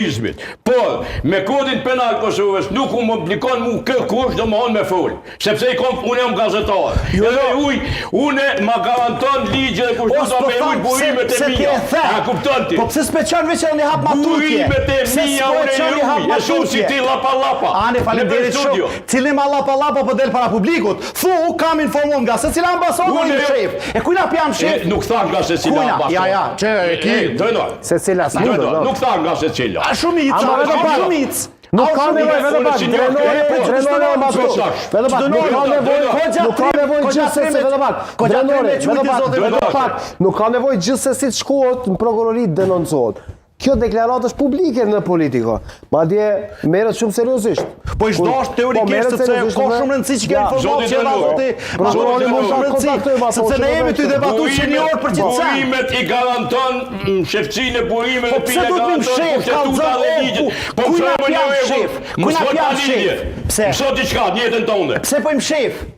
Izmit. Por, me kodin penal Kosovës nuk më oblikon mu kërkush domethonë me fol. Sepse i kom, unë jam gazetar. Jo, Edhe jo. uj, unë ma garanton ligji dhe kushtetuta po me rujt burimet e mia. A kupton ti? Po pse s'pe çon veç edhe një hap ma tutje? Burimet e mia unë e ruj. E shumë si ti llapa llapa. Ani, faleminderit shumë. Cili ma llapa llapa po del para publikut. Thu, kam informu nga secila ambasadë unë mshef. E kujna p'jam mshef? Nuk tha nga secila ambasadë. Ja, ja, që e ki. Drejtor. Secila s'mundet. Nuk tha nga secila. A shumicë, a shumicë. Nuk ka nevojë vetëm pak, drenore, drenore ma këtu. Vetëm pak, nuk ka nevojë, nuk ka nevojë gjithsesi vetëm pak. Drenore, vetëm pak, vetëm pak. Nuk ka nevojë gjithsesi të shkohet në prokurori të denoncohet. Kjo deklaratë është publike në Politiko. Madje merret shumë seriozisht. Po ish dashtë teorikisht po, sepse ka shumë rëndësi që kjo informatë që dha zoti Prokurori mund ta kontaktojë ato. Sepse ne jemi tu debatu që një orë për gjithë sen. Burimet i garanton mshefësinë e burimeve po pse duhet me mshef kallzon dhe ligjet. Po kujna p'ja mshef? Kujna p'ja mshef? Pse? Mëso diçka në jetën tënde. Pse po i mshef?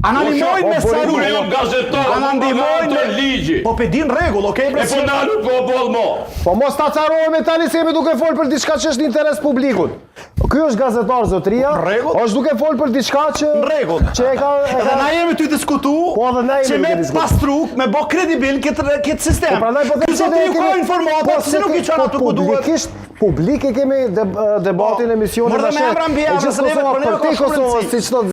A na ndihmojnë me sqaru. Unë jam gazetar, a na ndihmojnë me ligji. Po pe din rregull, okay bre. E po nalu po boll mo. Po mos ta acarohemi tani se jemi duke fol për diçka që është në interes publikut. Ky është gazetar zotëria. Është duke fol për diçka që në rregull. Që e ka e ka Edhe na jemi tu diskutu. Po edhe na jemi duke diskutu. Me pastru, me bë kredibil këtë këtë sistem. Po prandaj po them se ne kemi informata, po pse nuk i çon aty ku duhet. Publikisht publik e kemi debatin po, emisionin tash. Mos me emra mbi emra, se neve po neve ka shumë rëndësi. Siç thotë.